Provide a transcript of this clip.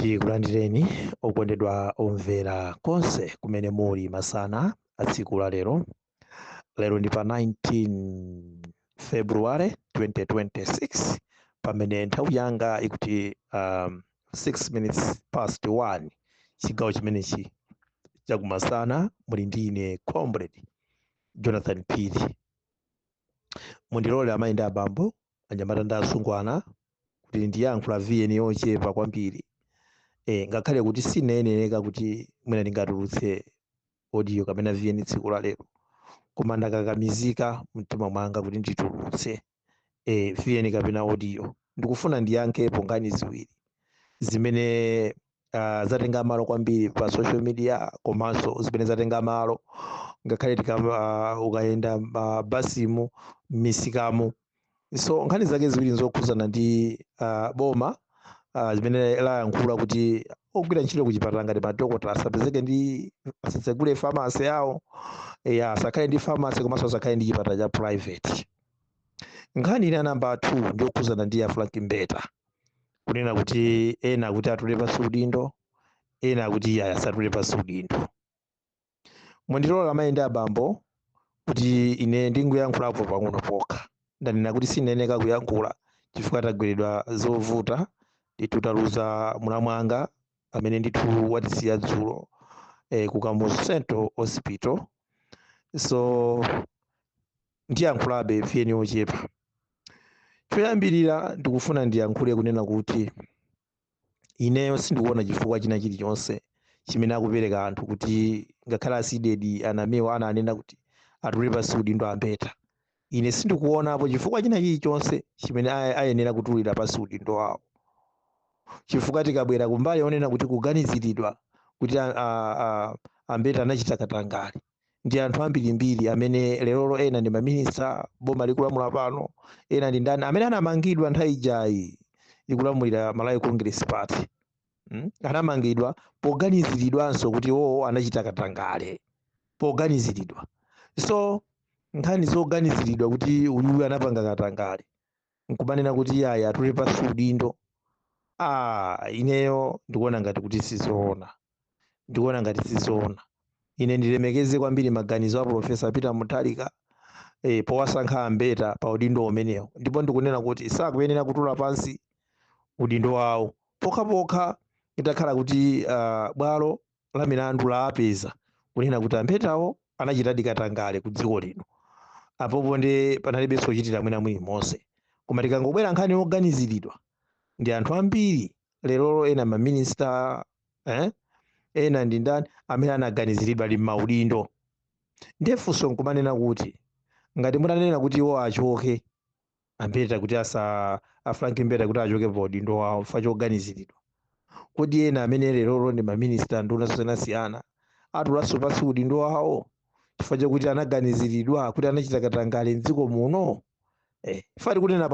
Tikulandireni okondedwa omvera konse kumene muli masana a tsiku la lero. Lero ndi pa 19 February 2026, pamene nthawi yanga ikuti 6 minutes past 1, chigawo chimenechi chakumasana. Muli ndi ine, Comrade Jonathan Phiri. Mundilole, amayi ndi abambo, anyamata ndi asungwana, kuti ndiyankhula VN yochepa kwambiri, ngakhale kuti sinayenereka kuti mwina ndingatulutse audio kapena VN tsiku la lero, koma ndakakamizika mtima mwanga kuti nditulutse VN kapena audio. Ndikufuna ndiyankhepo nkhani ziwiri zimene zatenga malo kwambiri pa social media, komanso zimene zatenga malo ngakhale ukayenda mabasimu, m'misikamo. So nkhani zake ziwiri nzokhuzana ndi boma, zimene layankhula kuti ogwira ntchito kuchipatala ngati madokotala asapezeke ndi, asatsegule pharmacy yawo, ya asakhale ndi pharmacy, komanso asakhale ndi chipatala cha private. Nkhani ina namba 2 ndiyokhuzana ndi ya Frank Mbeta, kunena kuti ena kuti atule pansi udindo, ena kuti iye asatule pansi udindo. Mundilola, amayi ndi abambo, kuti ine ndingoyankhulapo pang'ono pokha. Ndanena kuti sinayeneka kuyankhula chifukwa tagwiridwa zovuta ndithu. Taluza mwana amene ndithu watisiya dzulo ku Kamuzu Central Hospital, so ndiyankhulabe VN yochepa. Choyambirira, ndikufuna ndiyankhule kunena kuti ineyo sindikuona chifukwa china chilichonse chimene akupereka anthu kuti ngakhale a CDEDI anamiwa ananena kuti atule pansi udindo a Mbeta. Ine sindikuonapo chifukwa china chilichonse chimene ayenera kutulira pansi udindo wawo, chifukwa tikabwera kumbali yonena kuti kuganiziridwa kuti a Mbeta anachita katangale, ndi anthu ambirimbiri amene lerolo ena ndi maminista boma likulamula pano, ena ndi ndani amene anamangidwa nthawi ijayi ikulamulira Malawi Congress Party, Anamangidwa poganiziridwanso kuti iwowo anachita katangale, poganiziridwa. So nkhani zoganiziridwa kuti uyuyu anapanga katangale nkumanena kuti iyayi, atule pansi udindo, ineyo ndikuona ngati kuti sizoona, ndikuona ngati sizoona. Ine ndilemekeze kwambiri maganizo a Professor Peter Mutharika powasankha a Mbeta pa udindo umenewo, ndipo ndikunena kuti sakuyenera kutula pansi udindo wawo pokhapokha itakhala kuti bwalo la milandu laapeza kunena kuti a Mbetawo anachitadi katangale ku dziko lino. Apopo ndi panalibenso kuchitira mwina mulimonse. Koma tikangobwera nkhani yoganiziridwa, ndi anthu ambiri lerolo, ena maminista, ena ndi ndani amene anaganiziridwa ali m'maudindo. Ndiye funso nkumanena kuti ngati mutanena kuti iwo achoke, a Mbeta, kuti asa a Frank Mbeta kuti achoke pa udindo wawo chifukwa choganiziridwa, kodi ena amene lerolo ndi maminista, nduna zosiyanasiyana, atulanso pansi udindo wawo chifukwa chakuti anaganiziridwa kuti anachita katangale mdziko muno? Ifa tikunena